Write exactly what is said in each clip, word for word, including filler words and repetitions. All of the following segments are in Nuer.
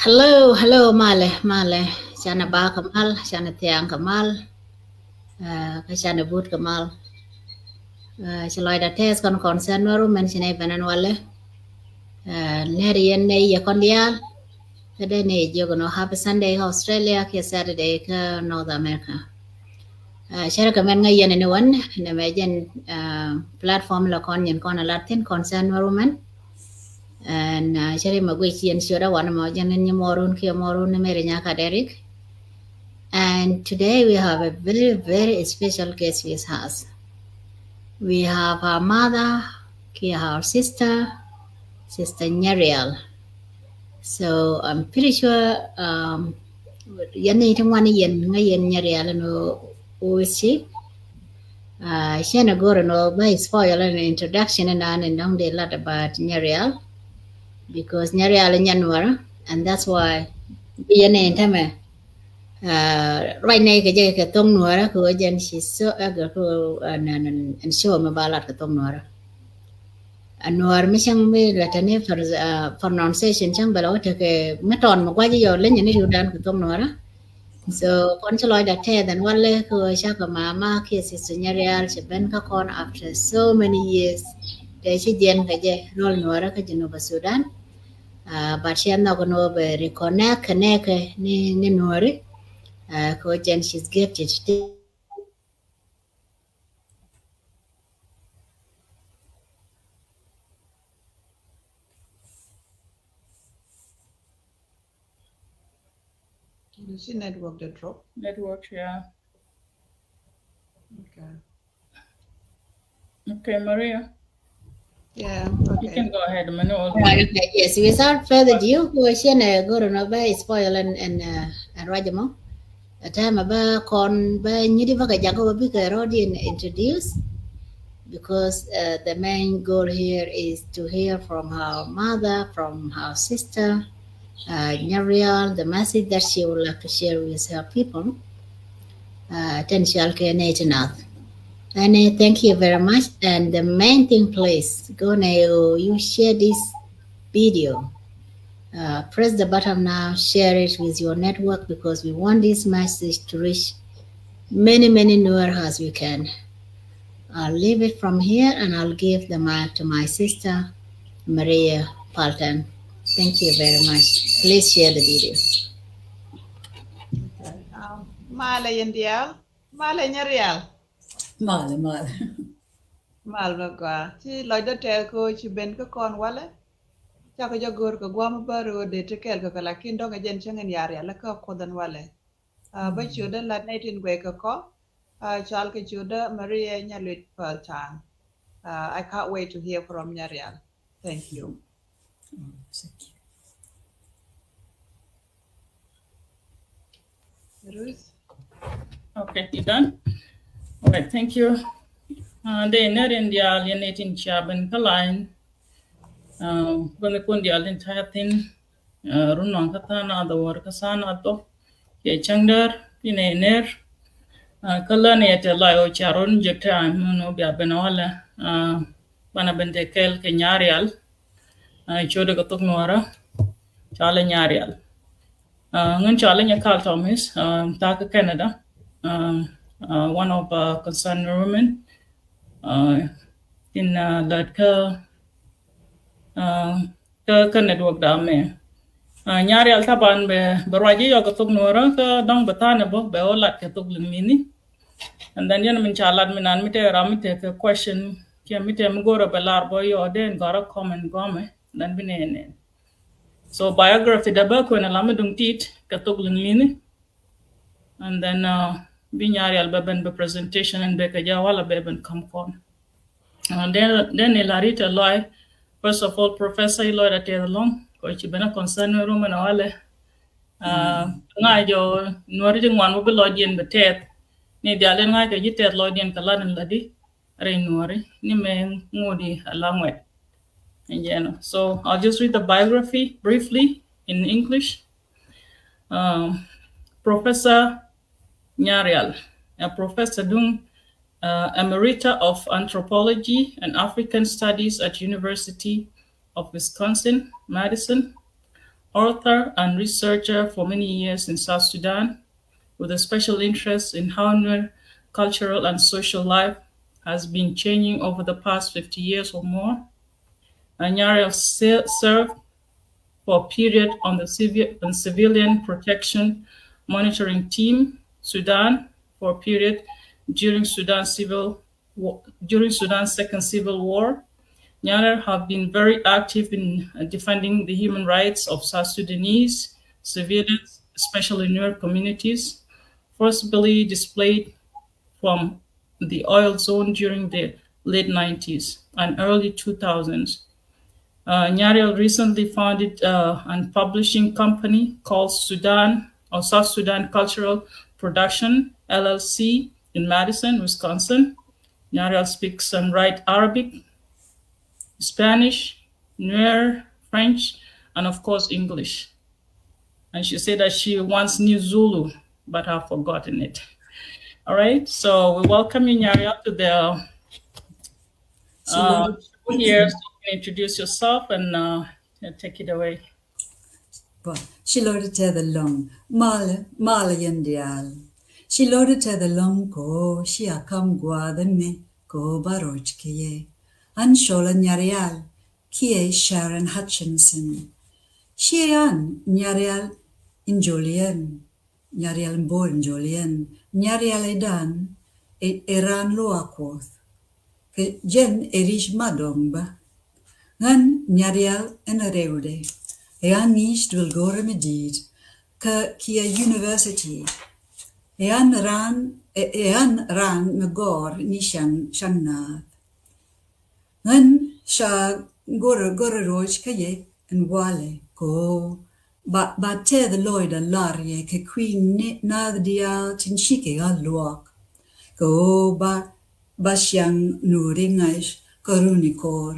Hello, hello, malɛ, malɛ. Canɛ bak kɛ mal, canɛ thiaŋ kɛ mal. Kä canɛ but kɛ mal. Ci lɔcdä tɛth kɔn kɔn sɛn wä rumɛn ci nɛ bɛn ɛn walɛ. Nɛr yɛn nɛ yɛ kɔn diaal. Kä dee nɛ jiök nɔ happy Sunday kä Australia kiɛ Saturday kä North America. Cɛ rɛ kɛ mɛn ŋäc yɛn ni wän nɛ mɛ jɛn platform la kɔn yɛn kɔn a lat thin kɔn sɛn wä rumɛn. And cɛ rɛ mɛ guic yɛn ciöt a wan mɔ jɛn ni mɔrun kiɛ mɔrun ni mɛ ri nyaka Derek. And today we have a very, very special guest with us. We have our mother, kiɛ our sister, Sister Nyarial. So I'm pretty sure yɛn ni ti ŋuan yɛn ŋa yɛn Nyarial ni wä ci. Cɛn a go̱r ni wä ba spoil an introduction in an in dɔŋ di lat about Nyarial. Because Nyarial in January, and that's why bi yɛn ni in tɛmɛ. Ruac nɛy kɛ jɛ kɛ thoŋ nuɔrä kɛ ɣöö jɛn ci so ɛgɛ kɛ ɣöö ɛn show mi ba lat kɛ thoŋ nuɔrä. Ɛ nuɔr mi cäŋ mi latɛ ni pronunciation cäŋ bɛ la wä tekɛ mi tɔn mi gua̱c yɔ leny ni riwdan kɛ thoŋ nuɔrä. So kɔn ci lɔcdä tɛth ɛn walɛ kɛ ɣöö cakɛ mama kiɛ Sister Nyarial cɛ ben kä kɔn after so many years. Tɛ ci jiɛn kɛ jɛ rol nuɔrä kä Junub Sudan. But cɛ nhɔk ni wä bɛ reconnect kɛ nɛkɛ ni nuɔri. Kɛ wä jɛn she's gifted. You see network the drop. Network, yeah. Okay. Okay, Maria. Yeah, okay. You can go ahead, Manuel. Right, okay, yes. Without further ado, kɛ ɣöö ciɛn ɛ go̱r nɔ bä spoil ɛn ɛn ruac mɔ. Ɛ tɛmɛ bä kɔn bä nyiti bä kɛ jakä wä bikɛ rɔɔd in introduce. Because the main goal here is to hear from her mother, from her sister, Nyarial, the message that she would like to share with her people. Tɛn cial kɛ nɛy ti nath. And thank you very much. And the main thing, please, go now, you share this video. Press the button now, share it with your network because we want this message to reach many, many Nuer as we can. I'll leave it from here and I'll give the mic to my sister, Maria Paltan. Thank you very much. Please share the video. Malɛ yɛn diaal. Malɛ Nyarial. Malɛ, malɛ. Mal bä gɔaa. Ci lɔcdä tɛth kɛ ɣöö ci ben kä kɔn walɛ. Cakɔ jɛ go̱r kɛ gua̱a̱th mi bä röödɛ ti kɛɛl kɛ kɛ, lakin dɔ̱ŋ ɛ jɛn cäŋ in Nyarial kä Kuoth ɛn walɛ. Bä ciötdä lat nɛy tin guɛc kɛ kɔ. Cɔal kɛ ciötdä Maria Nyaluet Paltan. I can't wait to hear from Nyarial. Thank you. Ruth? Okay, you done? All right, thank you. Dee nɛr in diaal yɛn nɛy tin ca ben kä line. Bä ni kun diaal tin ta̱a̱ thi̱n. Run nɔŋ kä tha̱a̱ŋ nath dhɔr kä tha̱a̱ŋ nath dhɔr. Cɛ cäŋ däär tin ɛ nɛr. Kä lä ni ɛ tɛ lɔc ɔ ca run jɛ time mi nɔ bia ben ɔ lɛ. Banɛ ben tɛ kɛɛl kɛ Nyarial. Ciötdɛ kɛ thok Nuɔrä. Cɔalɛ Nyarial. Ŋän cɔalɛ Nyakal Thomas, ta̱a̱ kä Canada. One of concerned women. Tin lät kä kä kä network da mɛ. Nyarial taban bɛ bɛ ruac i̱ yɔk kɛ thok Nuɔrä kä dɔ̱ŋ bɛ tha̱a̱n ɛ bä bɛ wä lat kɛ thok liŋ ni̱ni. And then yɛn min ca lat mi nan mi tɛ ram mi tɛ kɛ question kiɛ mi tɛ mi go̱rɛ bɛ lar bä yɔ den gɔrä comment gɔmɛ. Then bi nɛn nɛn. So biography da bä kuɛn a lam mi duŋ tit kɛ thok liŋ ni̱ni. And then bi Nyarial bɛ ben bɛ presentation and bɛ kɛ ja wala bɛ ben kam kɔn. Then, then ni lari tɛ lɔy. First of all, Professor, ilɔy da tɛth lɔŋ kɔ ci ben a concern mi rumɛ na walɛ. Ŋa̱c jɔ Nuɔri ti ŋuan wä bi lɔcdiɛn bɛ tɛth. Ni dial in ŋa̱c kɛ ji̱ tɛth lɔcdiɛn kɛ lat in ladi. Rɛy Nuɔri ni mɛ ŋot i̱ a la ŋuɛt. And, you know, so I'll just read the biography briefly in English. Professor Nyarial, a professor duŋ Emerita of Anthropology and African Studies at University of Wisconsin, Madison. author and researcher for many years in South Sudan, with a special interest in how Nuer cultural and social life has been changing over the past fifty years or more. And Nyariel se- served for a period on the civi- on civilian protection monitoring team, Sudan, for a period during Sudan civil wa- during Sudan's second civil war. Nyariel have been very active in uh, defending the human rights of South Sudanese civilians, especially Nuer communities, forcibly displaced from the oil zone during the late nineties and early two thousands. Uh, Nyariel recently founded uh, a publishing company called Sudan or South Sudan Cultural Production L L C in Madison, Wisconsin. Nyariel speaks and writes Arabic, Spanish, Nuer, French, and of course English. And she said that she once knew Zulu, but have forgotten it. All right, so we welcome you, Nyariel, to the uh, show here. So you can introduce yourself and uh, take it away. Bä, ci lɔcdä tɛth ɛlɔ̱ŋ. Malɛ, malɛ yɛn diaal. Ci lɔcdä tɛth ɛlɔ̱ŋ kɛ ɣöö cia ka̱m gua̱a̱th ɛmɛ kɛ ɣöö ba ro̱c kɛ yɛ. Ɣän cɔalɛ Nyarial kiɛ Sharon Hutchinson. Ciɛ ɣän Nyarial in Jolien. Nyarial in bo̱o̱r in Jolien. Nyarial i̱ dan ɛ, ɛ raan luaak Kuɔth. Kɛ jɛn ɛ ri̱c ma dɔ̱ŋ bä. Ɣän Nyarial ɛn rɛwdɛ. Ɛ ɣän ŋi̱i̱c duël go̱rä mi di̱i̱t kä kiɛ university. Ɛ ɣän raan, ɛ, ɛ ɣän raan mi gɔ̱r ni cäŋ, cäŋ naath. Ɣän ca go̱rä, go̱rä ro̱c kä yɛ ɛn walɛ kɛ ɣöö ba, ba tɛth lɔcdä la̱r yɛ kɛ kui̱ ni naath diaal tin cikɛ ɣä luaak. Kɛ ɣöö ba, ba ciaŋ Nuɔ̱ri ŋa̱c kä runi kɔr,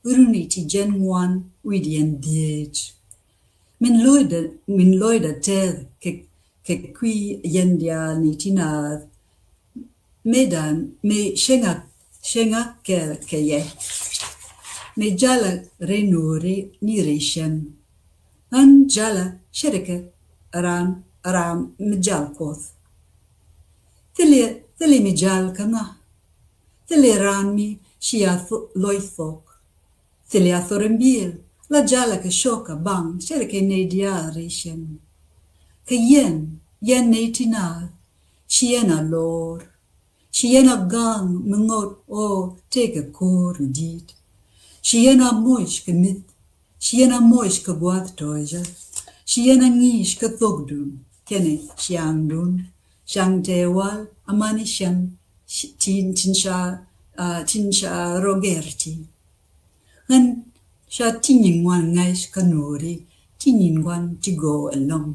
runi ti jiɛn ŋuan wi̱cdiɛn dhieec. Min lɔcdä, min lɔcdä tɛth kɛ, kɛ kui̱ yɛn diaal ni ti naath. Mëëdan mëë cäŋä, cäŋä kɛɛl kɛ yɛ. Mëë jalä rɛy Nuɔ̱ri ni rɛy cäŋ. Ɣän jalä ce̱tkɛ raan, raan mi jal Kuɔth. Thilɛ, thilɛ mi jal kä ŋa. Thilɛ raan mi cia lɔc thok. Thilɛ a thor in biëël la jalä kɛ cok kɛ baŋ ce̱tkɛ nɛy diaal rɛy cäŋ. Kɛ yɛn, yɛn nɛy ti naath, ci yɛn a lor. Ci yɛn a gaŋ mi ŋot ɣöö tëëkɛ ko̱o̱r mi di̱i̱t. Ci yɛn a moc kɛ mi̱th. Ci yɛn a moc kɛ gua̱a̱th tɔ̱ɔ̱cä. Ci yɛn a ŋi̱i̱c kä thokdun kɛnɛ ciaŋdun. Caŋ tɛɛwal amäni cäŋ tin, tin ca, ah, tin ca rɔ gɛr ti. Ɣän ca ti nyin ŋuan ŋa̱c kä Nuɔ̱ri, ti nyin ŋuan ti gɔw ɛlɔ̱ŋ.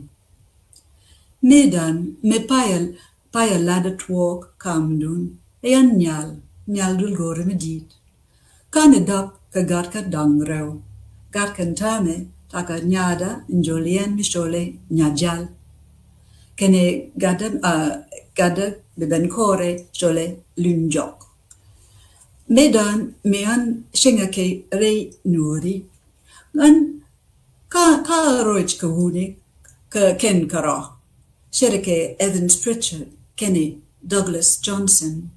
Mëëdan mëë payɛ, payɛ latdä tuɔɔk kamdun, ɛ ɣän Nyal, Nyal duël go̱rä mi di̱i̱t. Ka̱n ɛ dap kɛ gat kä da̱ŋ rɛw. Gat kɛn täämɛ takä nyaadä in Jolien mi cɔalɛ Nyajal. Kɛnɛ gatdä, ah, gatdä bi ben kɔrɛ cɔalɛ Luny Jɔk. Mëëdan mëë ɣän cäŋɛ kɛ rɛy Nuɔ̱ri. Ɣän ka, ka ro̱c kɛ wuni kɛ kɛn kärɔ̱. Ce̱tkɛ Evans Pritchard kɛnɛ Douglas Johnson.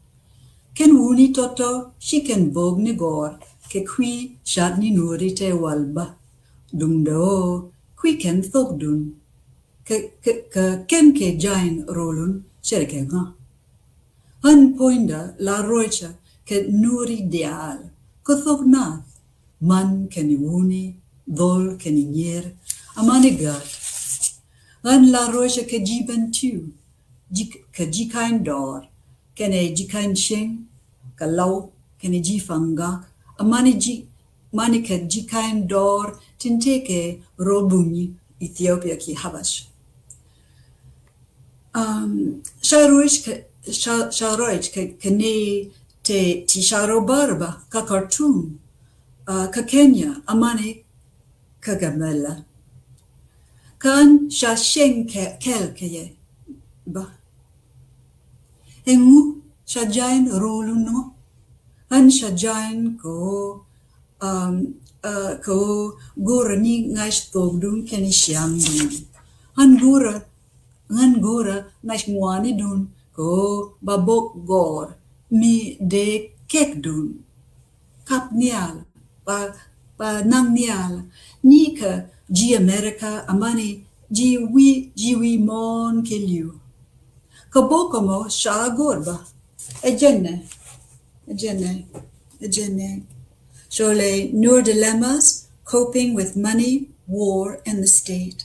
Kɛn wuni tɔ̱tɔ̱ ci kɛn bok ni gɔɔr kɛ kui̱ ca̱t ni Nuɔ̱ri tɛɛwal bä. Duundɛ ɣöö kui̱ kɛn thokdun. Kɛ, kɛ, kɛ kɛn kɛ ja̱a̱n rolun ce̱tkɛ ŋa. Ɣän puɔ̱nydä la ro̱cä kɛ Nuɔ̱ri diaal kä thok nath, man kɛnɛ wuni, dhol kɛnɛ nyier, amäni gät. Ɣän la ro̱cä kɛ ji̱ Bentiu, ji̱, kɛ ji̱ Ka̱ny Dɔɔr kɛnɛ ji̱ Ka̱ny Cieŋ, kɛ Law kɛnɛ ji̱ Paŋ Gak, amäni ji̱, amäni kɛ ji̱ Ka̱ny Dɔɔr tin tëëkɛ rɔ buny Ethiopia kiɛ Habash. Um, ca ro̱c kɛ, ca, ca ro̱c kɛ, kɛ ni ti, ti ca rɔ bar bä kä Khartoum, uh, kä Kenya, amäni kä Gambela. Kä ɣän ca cieŋ kɛ, kɛl kɛ yɛ bä. Ɛŋu ca ja̱a̱n rolun ɔ? Ɣän ca ja̱a̱n kɛ ɣöö um, uh, kɛ ɣöö go̱rä ni ŋa̱c thokdun kɛnɛ ciaŋdun. Ɣän go̱rä, ɣän go̱rä ŋa̱c ŋuanidun kɛ ɣöö ba bok gɔɔr mi dee kekdun. Kap nhial, ba, ba naŋ nhial, ni kä ji̱ America amäni ji̱ wi̱i̱, ji̱ wi̱i̱ muɔ̱ɔ̱n kɛ li̱w. Kä bok ɛmɔ ca go̱r bä. Ɛ jɛn nɛ, ɛ jɛn nɛ, ɛ jɛn nɛ. Cɔalɛ Nuer Dilemmas, Coping with Money, War, and the State.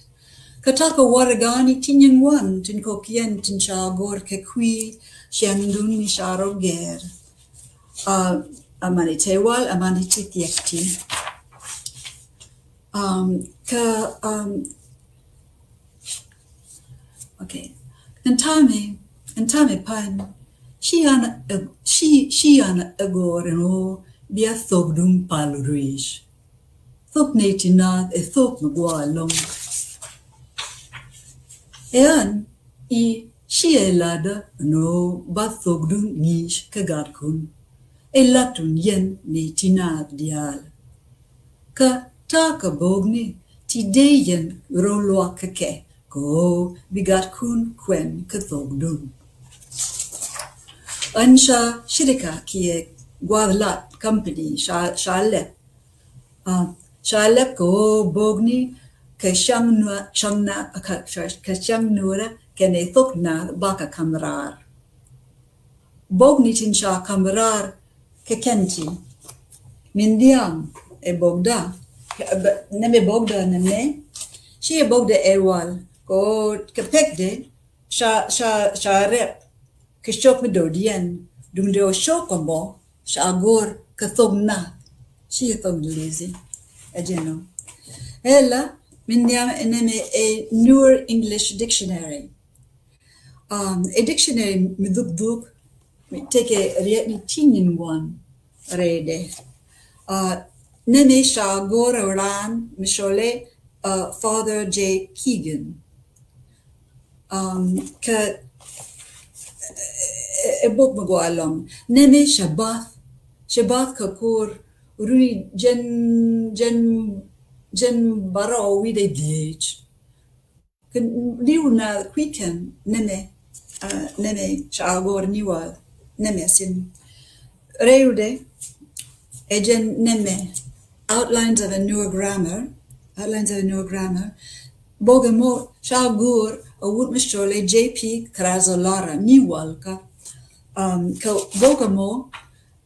Kä ta̱a̱ kɛ warɛgani ti nyin wan tin kɔ̱kiɛn tin ca go̱r kɛ kui̱ ciaŋdun mi ca rɔ gɛr. Uh, amäni te wal, amäni ti thiɛk ti. Um, kä, um, okay. Ɛn ta̱a̱ mi, ɛn ta̱a̱ mi pan, ci yan, ci, ci yan ɛ go̱r ɛn ɣöö bia thokdun pal rui̱c. Thok nɛy ti naath ɛ thok mi gua̱a̱ ɛlɔ̱ŋ. Ɛ ɣän i̱ ciɛ ladä ɛn ɣöö ba thokdun ŋi̱i̱c kä gatkun. Ɛ la̱tdun yɛn nɛy ti naath diaal. Kä ta̱a̱ kɛ bokni ti dee yɛn rɔ luak kɛ kɛ kɛ ɣöö bi gatkun kuɛn kä thokdun. Ɣän ca shirika kiɛ gua̱a̱th lat company ca, ca lɛp. Ah, ca lɛp kɛ ɣöö bokni kɛ cäŋ nua, cäŋ na, kɛ, kɛ cäŋ nuɔrä kɛnɛ thok naath bakɛ ka̱m raar. Bokni tin ca ka̱m raar kɛ kɛn ti. Min diaam ɛ bokda, kɛ, bɛ, nɛmɛ bokda nɛmɛ, ci ɛ bokda ɛ wal, kɛ ɣöö kɛ pekdɛ, ca, ca, ca rɛp kɛ cop mi do̱diɛn, duŋdɛ ɣöö cop ɛmɔ ca go̱r kɛ thok naath, ci thok Ŋi̱li̱thi. Ɛ jɛn ɔ. Ɛ la, min nhiam ɛ nɛmɛ ɛ Nuer English Dictionary. Um, ɛ dictionary mi dhuk dhuk, mi tekɛ riɛk ni ti nyin wan rɛydɛ. Uh, nɛmɛ ca go̱r ɛ raan mi cɔalɛ, uh, Father J. Keegan. Um, kɛ, ɛ, ɛ bok mi gɔaa ɛlɔ̱ŋ. Nɛmɛ cɛ bath, cɛ bath kɛ ko̱r runi jɛn, jɛn, jɛn bärɔw wi̱cdɛ dhieec. Kɛ li̱w naath kui̱ kɛn nɛmɛ, ah, nɛmɛ ca go̱r ni wä nɛmɛ thi̱n. Rɛydɛ ɛ jɛn nɛmɛ, Outlines of a Nuer Grammar, Outlines of a Nuer Grammar. Bok ɛmɔ ca go̱r ɛ wut mi cɔalɛ J P Krazolara ni walkä. Um, kɛ bok ɛmɔ,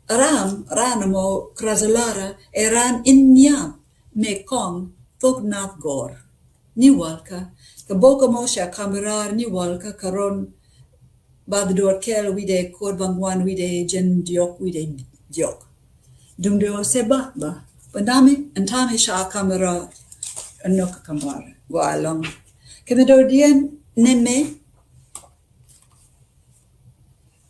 ram, ram ɛmɔ Krazolara ɛ ram in nhiam mɛ kɔŋ thok naath gɔ̱r ni walkä. Kɛ bok ɛmɔ ca ka̱m raar ni walkä kɛ run bath duɔ̱ɔ̱r kɛl wi̱cdɛ ko̱r bäŋuan wi̱cdɛ jɛn diɔ̱k wi̱cdɛ diɔ̱k. Duŋdɛ ɣöö cɛ bath bä. Bä nɛmɛ, ɛn ta̱a̱ mi ca ka̱m raar, ɛn nhɔk kɛ ka̱m raar gɔaa ɛlɔ̱ŋ. Kɛ mi do̱diɛn nɛmɛ,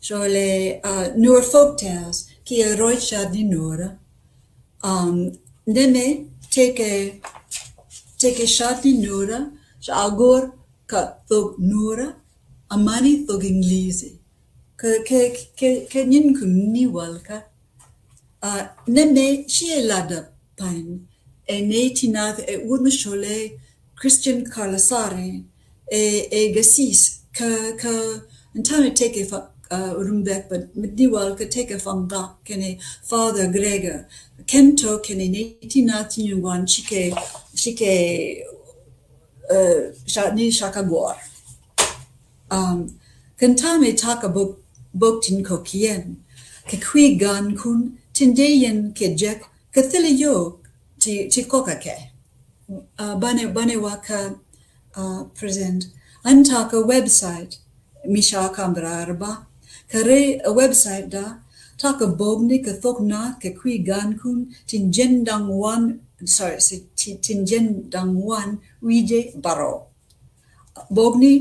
cɔalɛ, uh, Nuer Folk Tales, kiɛ Ruac Cath ni Nuɔrä. Um, nɛmɛ tekɛ, tekɛ cath ni Nuɔrä, ca go̱r kɛ thok Nuɔrä, amäni thok Ŋi̱li̱thi. Kɛ, kɛ, kɛ, kɛ nyinkun ni walkä. Uh, nɛmɛ ciɛ ladä pa̱ny ɛ nɛy ti naath ɛ wut mi cɔalɛ Christian Carlasare, ɛ, ɛ gasis kä, kä, ɛn ta̱a̱ mi tekɛ fa, uh, Rumbek, but mi di wal kä tekɛ Fangak kɛnɛ Father Gregor. Kɛn tɔ kɛnɛ nɛy ti naath ti nyin wan cikɛ, cikɛ, uh, ca, ni ca kɛ gɔ̱r. Um, kɛn ta̱a̱ mi ta̱a̱ kɛ bok, bok tin kɔ̱kiɛn kɛ kui̱ gankun tin dee yɛn kɛ jek kɛ thilɛ yio̱o̱k ti, ti kɔ̱kä kɛ. Uh, banɛ, banɛ wakä, uh, present. Ɣän ta̱a̱ kɛ website mi ca ka̱m raar bä. Kɛ rɛy, uh, website da, ta̱a̱ kɛ bokni kɛ thok naath kɛ kui̱ gankun tin jiɛn da̱ŋ wan, sorry, si, ti, tin jiɛn da̱ŋ wan wi̱cdɛ bärɔw. Bokni,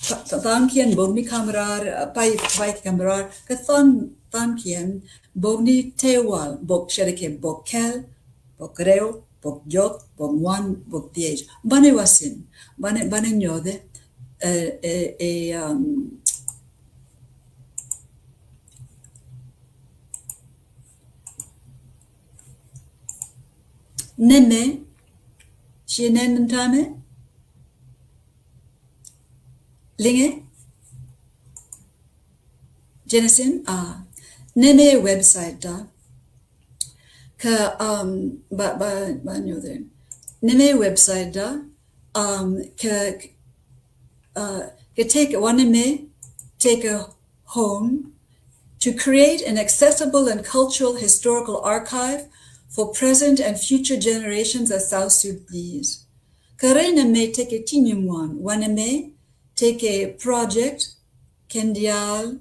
th-, th-, tha̱a̱ŋkiɛn bokni ka̱m raar, uh, pay, pay ka̱m raar, kɛ tha̱a̱ŋ, tha̱a̱ŋkiɛn bokni tëë wal, bok cɛ rɛ kɛ bok kɛl, bok rɛw, bok jɔk, bok ŋuan, bok dhieec. Banɛ wä thi̱n, banɛ, banɛ nyɔthɛ, ɛ, ɛ, ɛ, um, Nɛmɛ, ci nɛn ni tamɛ? Liŋɛ? Jɛn ɛ sin? Ah. Nɛmɛ website da. Kä, um, ba, ba, ba nyuɔth in. Nɛmɛ website da. Um, kä, uh, kä tëëkɛ wanɛ mɛ, tëëkɛ home to create an accessible and cultural historical archive for present and future generations of South Sudanese. Kä rɛy nɛmɛ tëëkɛ ti nyin ŋuan, wanɛ mɛ tëëkɛ project kɛn diaal,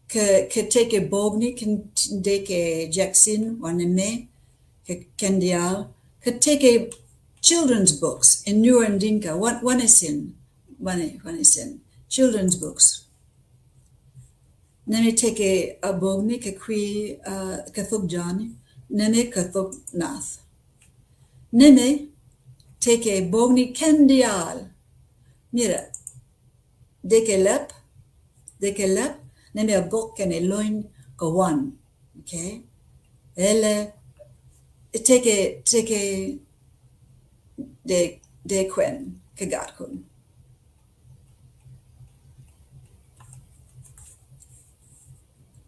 kɛ, kɛ tëëkɛ bokni kɛn dee kɛ Jackson, wanɛ mɛ, kɛ, kɛn diaal, kɛ tëëkɛ children's books in Nuer and Dinka, wan, wanɛ sin, wanɛ, wanɛ sin, children's books. Nɛmɛ tëëkɛ a bokni kɛ kui̱, uh, kɛ thok Jɔ̱ɔ̱ni, nɛmɛ kɛ thok Naath. Nɛmɛ tëëkɛ bokni kɛn diaal. Mira, dee kɛ lɛp, dee kɛ lɛp, nɛmɛ a bok kɛnɛ lony kɛ wan. Okay? Ɛlɛ, tëëkɛ, tëëkɛ dee, dee kuɛn kɛ gatkun.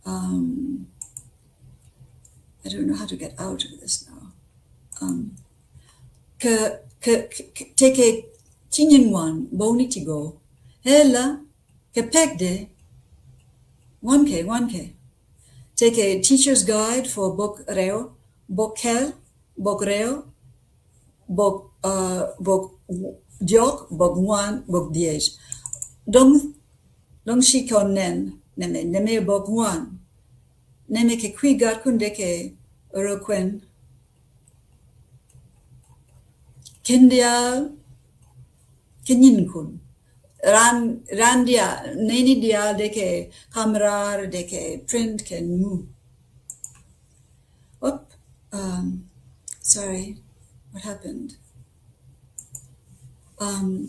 Um, I don't know how to get out of this now. Um, kɛ, kɛ, kɛ, kɛ, tëëkɛ ti nyin ŋuan, bokni ti gɔw. Ɛlɛ, kɛ pekdɛ, ŋuan kɛ, ŋuan kɛ. Tëëkɛ Teacher's Guide for bok rɛw, bok kɛl, bok rɛw, bok, uh, bok diɔk, bok ŋuan, bok dhieec. Dɔ̱ŋ, dɔ̱ŋ ci kɔn nɛn, nɛmɛ, nɛmɛ bok ŋuan. Nɛmɛ kɛ kui̱ gatkun dee kɛ rɔ kuɛn. Kɛn diaal kɛ nyinkun. Ran, ran diaal, nɛni diaal dee kɛ kamera, dee kɛ print kɛ nu. Oop, um, sorry, what happened? Um,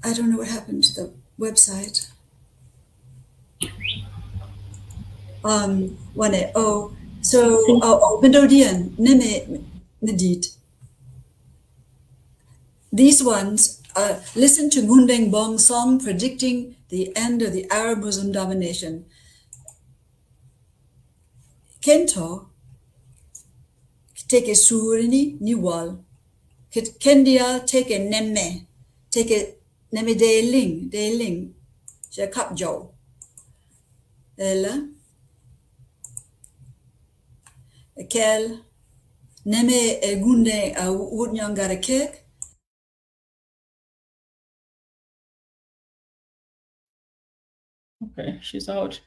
I don't know what happened to the website. Um, wanɛ, oh, so, oh, oh, bindodiɛn, nɛmɛ, nɛ dit. These ones, uh, listen to Ngundeng Bong song predicting the end of the Arab Muslim domination. Kɛn tɔ, tëëkɛ suuri ni, ni wal. Kɛ, kɛn diaal tëëkɛ nɛmɛ, tëëkɛ nɛmɛ dee liŋ, dee liŋ. Cɛ kap jɔw. Ɛlɛ. Kɛl. Nɛmɛ ɛ Ngundeng, uh, Wut Nyɔŋ Gatɛ Kek. Okay, she's out.